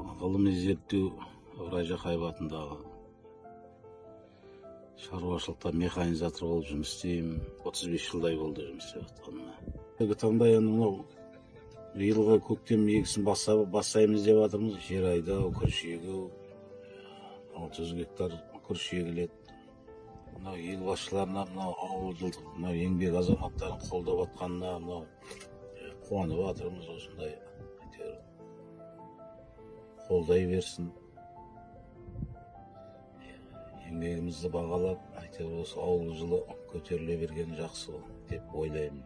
Мынау ғылыми зерттеу Ыбырай Жақаев атындағы шаруашылықта механизатор болып жұмыс істеймін. 35 жылдай болды жұмыс істеп жатқаныма. Қазіргі таңда енді мынау биылғы көктем егісін бастаймыз деп жатырмыз. Жер айдау, күріш егу, 600 гектар күріш егіледі. Мынау ел басшыларына, мынау ауылдық, мынау еңбек азаматтарын қолдап жатқанына мынау қуанып жатырмыз. Осындай әйтеуір қолдай берсін, еңбегімізді бағалап, әйтеуір осы ауыл жылы көтеріле бергені жақсы деп ойлаймын.